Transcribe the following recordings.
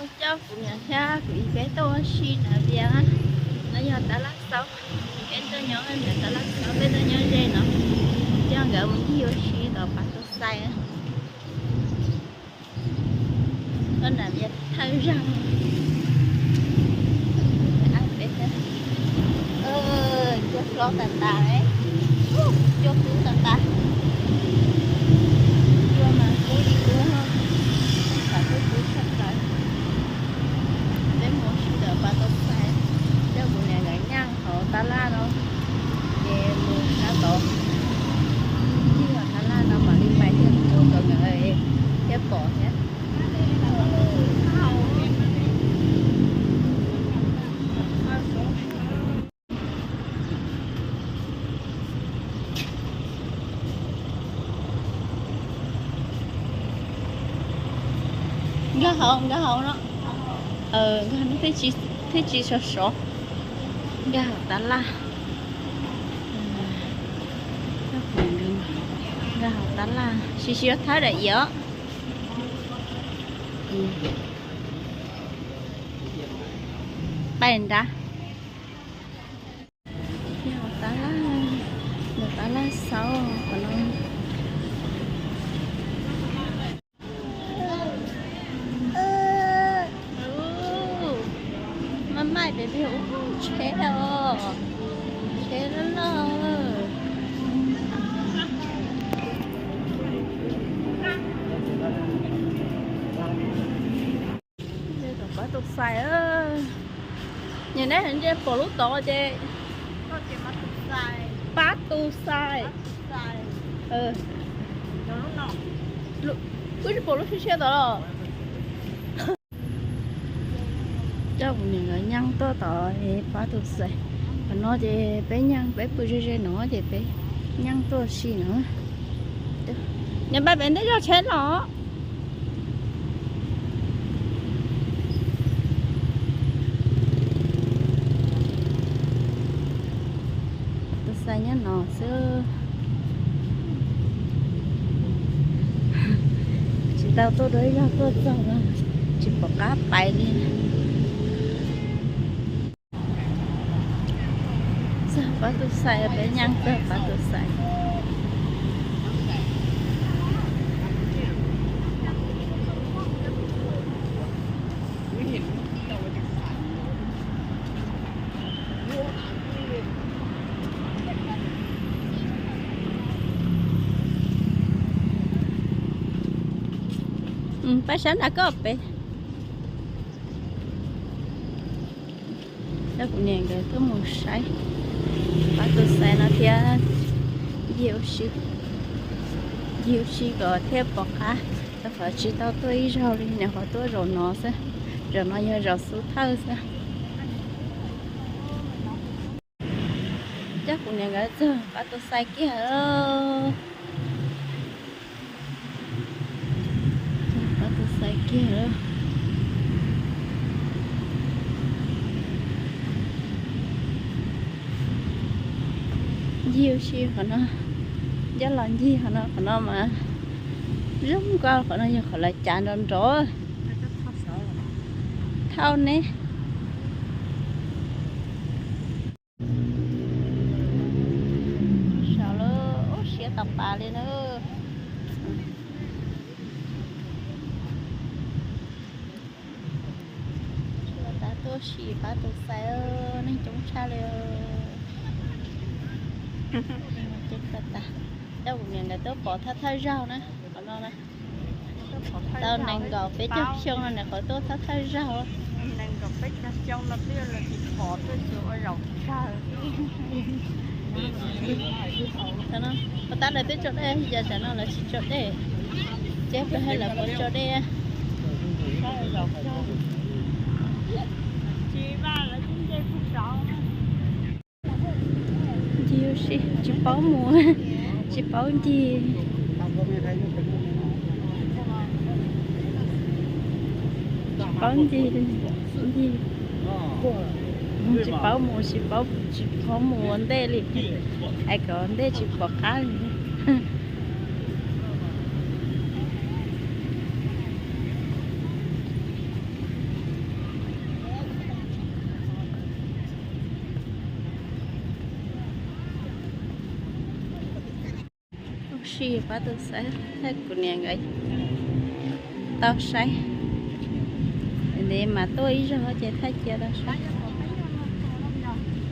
Coj kuv niam thiab kuv txiv peb tuaj ua si na Vias. No yog Tab Laj Xauv, peb tuaj nyob ntawm Tab Laj Xauv, peb tuaj nyob ze no. Coj nkawd mus ncig ua si tom Pas Tus Xais. Koj na Vias thawj zaug. Cua hlob tas tas, cua kub tas tas. Cua mas kub li kub, tas kub kub tshaj plaws. Peb mus ua si ntawm Pas Tus Xais, coj kuv niam nkawd nyob hauv tab laj no, ces mus sab tod, ncig hauv tab laj no mam li pais thiaj txog nkawd thiab pom thiab. Nkag hauv, nkag hauv no. Nkag no thiaj tsis sov sov. Nkag hauv tab laj. Nkag hauv tab laj, sis sis thawb daim iav. Pais nrad. Tab laj, tab laj Xauv qhov no. Maj maim pem pem ub tsheb os, tsheb loj loj. Pab Tus Xais, nyiam neb ntsia pom lub tod ces Pab Tus Xais. Wb tsis pom lub tshiab tshiab tod los. Coj kuv niam nkawd nyeej tuaj tom Pab Tus Xais. Qhov no ces peb nyeej, peb pw ze ze no ces peb nyeej tuaj si no. Niam pab pem ntej zog tsheb los. Tus Xais nyob no xwb. Tsis tau tuaj dua ib zaug, tuaj txog no tsis pom qab pais li. Txog Pab Tus Xais, peb nyeej txog Pab Tus Xais. Pab sab nrad koj pem. Coj kuv niam nkawd tuaj mus saib Pab Tus Xais no thiab. Ncig ua si, ncig ua si kom thiaj pom qab, rau qhov tsis tau tuaj ib zaug li, nyuam qhuav tuaj zaum no xwb. Zaum no yog zaum xub thawj xwb. Coj kuv niam nkawd txog Pab Tus Xais kiag lawm. Pab Tus Xais kiag lawm. Ncig ua si qhov no, coj los ncig qhov no, qhov no mas zoo nkauj, qhov no yog qhov lawv cav nrov nrov. Thauj ne. Saum lub siab tau pas li na. Tsuas tas tuaj sim Pab Tus Xais, neeg coob tshaj li. Coob tas tas. Coj kuv niam nkawd tuaj pom thawj thawj zaug na, qhov no na. Tau nees nkaum peb caug xyoo no nyuam qhuav tuaj thawj thawj zaug. Ua tab lawv twb tso dej, yog tam no lawv tsis tso dej, ces peb hais lawv puas tso dej. Ncig ua si, tsis paub mus, tsis paub ncig, tsis paub ncig, ncig, tsis paub mus, tsis paub, tsis paub mus ua ntej li, hais kom ua ntej tsis pom qab li. Tsis pab tus xaiv, kuv niam nkawd tau saib, ntev mas tuaj ib zaug ces thaij cia tau saib.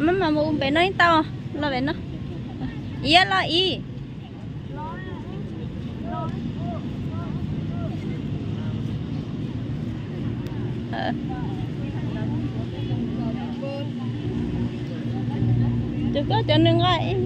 Maj mam mus pem no ib tau, los pem no. Iab los ib. Ces koj cov nws nqa ib.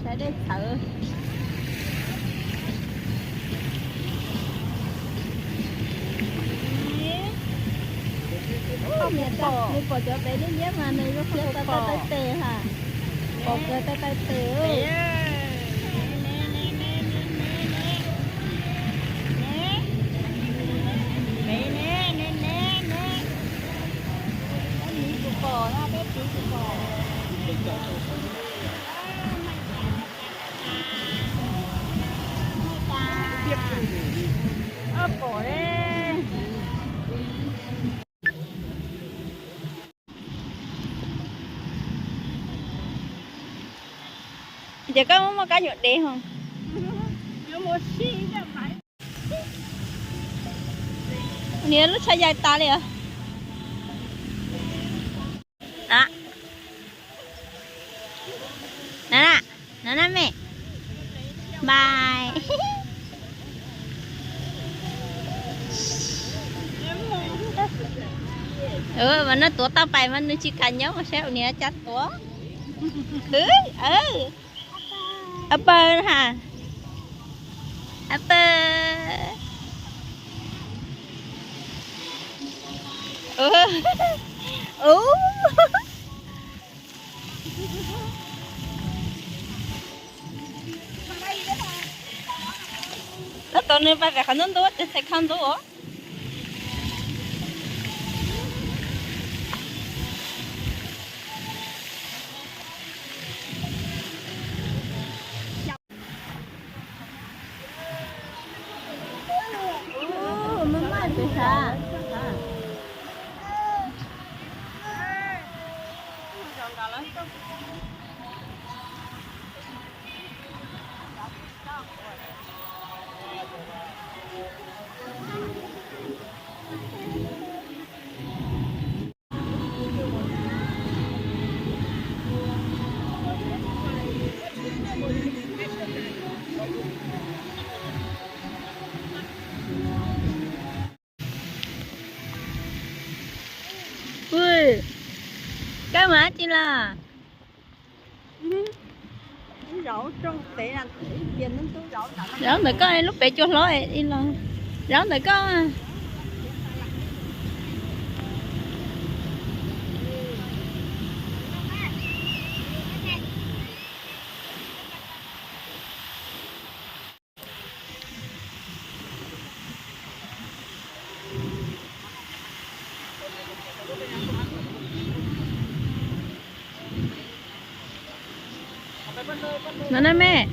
Saib dej txhawv. Nws pom cov pem liab liab mas nws zoo siab tau taij taij tes ha. Pom kawg taij taij tes. Peb tsis pom. Pom li. Ces koj muaj muaj kab nyuam dev ho. Niam lub tshav yaim tas li os. Na, na, na, na me. Bye. Mas no tuav tau pais mas nws tsis kam nyob mas saib ua niam cas tuav. Apple ha. Apple. Tab tom nws pais pem qhov ntub ntub ces txhais khau ntub os. Koj mus dab tsi los? Zaub ntawm koj lub pem cua hlob los. Zaub ntawm koj. No na me.